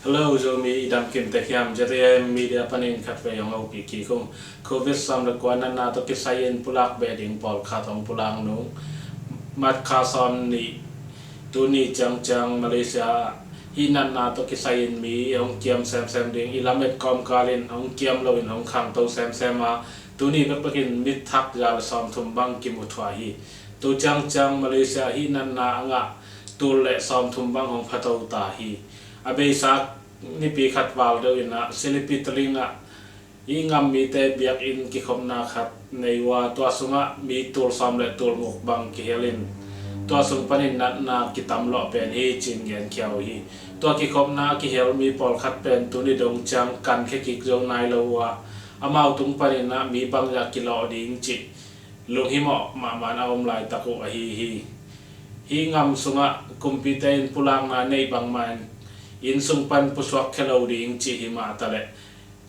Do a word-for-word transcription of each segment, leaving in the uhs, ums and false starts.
Hello Zomi, i dam kim tek hiam? Z A M Media panin khatvei hong hopih kik ung. Covid sawm le kua natna tawh kisai-in pulak beh ding pawlkhat hong pulak nung March kha sawm nih, tuni ciangciang Malaysia ah hih natna tawh kisai-in mi hong kiam semsem ding, i lamet kawmkal in hong kiam loin hong khangto semsem a, tuni bekbekin mithak za le sawmthum bang kimu thuah hi. Tu ciangciang Malaysia hih natna a ngah tul le sawmthum bang hong phato ta hi. A beisa nipi khat val deuh in ah Sri Petaling ah i ngam mite biakinn kikhopna khat nei uh a, tua sungah mi tul sawm le tul guk bang kihel in, tua sung panin natna kitam lawh pen hi ci-in genkhia uh hi. Tua kikhopna a kihel mi pawlkhat pen tuni dong ciang kankhia kik zo nai lo uh a, amau tung panin ah mi bangzah kilawh ding cih lunghimawh mahmah in a om laitak uh ahi hi. Hih ngam sungah kumpite in pulakna neih bangmah in inn sung pan pusuak khia lo ding cih hi mah taleh,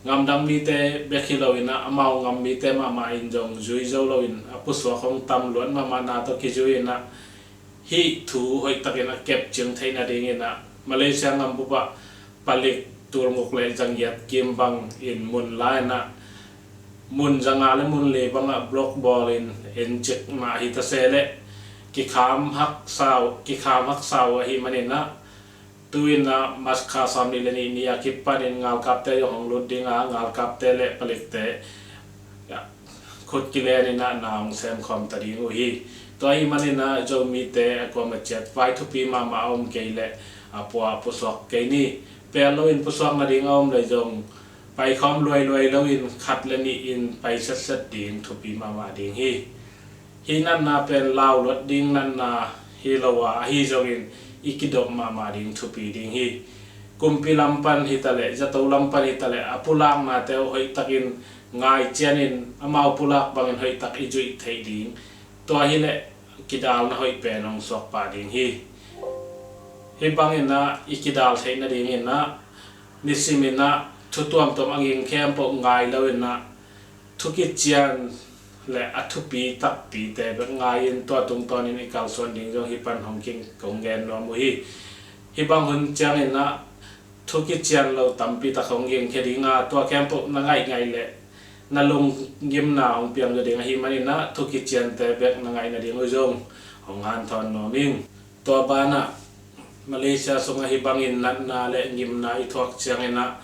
ngamdang mite bek hi loin ah amau ngam mite mahmah in zong zui zo loin a pusuak hong tam luat mahmahna tawh kizui in ah hih thu hoihtakin a kepcing theih nadingin ah Malaysia ngambup ah palik tul guk le za giat kim bangin mun la in ah mun za nga le mun li bangah block bawlin encik mah hi ta se leh kikham haksa uh, kikham haksa uh ahih manin ah tu-in ah March kha sawm nih le nih ni a kipanin ngalkapte zong hong lut ding a, ngalkapte le palikte khut kilen in ah na hong sem khawm ta ding uh hi. Tua ahih manin ah Zomite a kuamah ciat vai thupi mahmah a om kei leh a pua pusuak kei ni. Pel loin pusuak nading a om leh zong paikhawm luailuai loin khat le nih in pai setset ding thupi mahmah ding hi. Hih natna pen lau luat ding natna hi lo a, ahi zongin i kidop mahmah ding thupi ding hi. Kumpi lam pan hi taleh, zato lam pan hi taleh, a pulaknate uh hoihtakin ngai cianin amau pulak bangin hoihtak i zuih theih ding, tua hileh kidalna hoih pen hong suak pah ding hi. Hih bangin ah i kidal theih nadingin ah nisim in ah thu tuamtuam a ging khempeuh ngai loin ah thu kician le a thupi takpite bek ngai-in tua tungtawnin i kalsuan ding zong hih pan hong king kong gen nuam uh hi. Hih bang hun ciangin ah thu kician lo tampi tak hong gingkhia ding a, tua khempeuh na ngaihngaih leh na lunggimna hong piang zaw ding ahih manin ah thu kiciante bek na ngaih nading uh zong hong hanthawn nuam ing. Tua banah Malaysia sungah hih bangin natna le gimna i thuak ciangin ah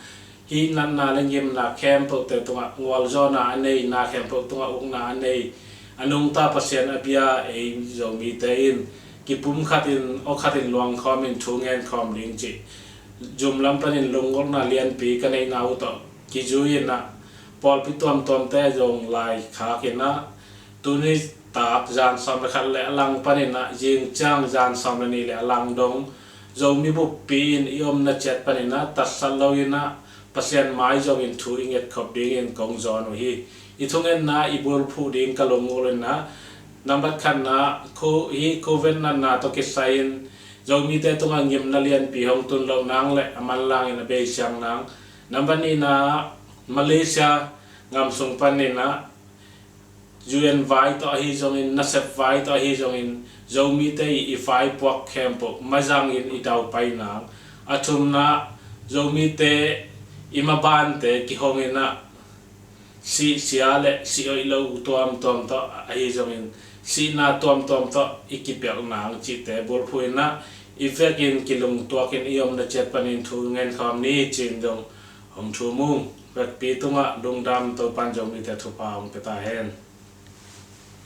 hih natna le gimna khempeuhte tungah gualzawhna a nei, na khempeuh tungah ukna a nei, a nungta Pasian a bia ei Zomite in kipumkhatin awkhatin luangkhawmin thu ngenkhawm ding cih zum lam panin lunggulhna lianpi ka neihna uh tawh kizui in ah pawlpi tuamtuamte zong laikhak in ah tuni tak zan sawm le khat le a lang panin ah zing ciang zan sawm le nih le a lang dong Zomi buppi in i omna ciat panin ah tatsat loin ah Pasian mai zongin thu i ngetkhop dingin kong zawn uh hi. I thungetna i bulphuh ding ka lunggulh in ah nambat khatna khu, hih Covid natna tawh kisai-in Zomite tungah gimna lianpi hong tun loh nang le a manlangin a beisiang nang. Nambat nihna ah Malaysia ngam sung panin ah U N vai tawh ahi zongin, nasep vai tawh ahi zongin, Zomite i, i vaipuak khempeuh mazangin i daupai nang. A thumna, Zomite i mabante kihongin ah sihsia le sih hoih lo tuamtuam tawh ahi zongin, sihna tuamtuam tawh i kipelh nang cihte bulphuh in ah i vekin kilungtuakin i omna ciat panin thu ngenkhawm ni ci-in zong hong thum ung. Vekpi tungah lungdam, Topan Zomite thupha hong pia ta hen.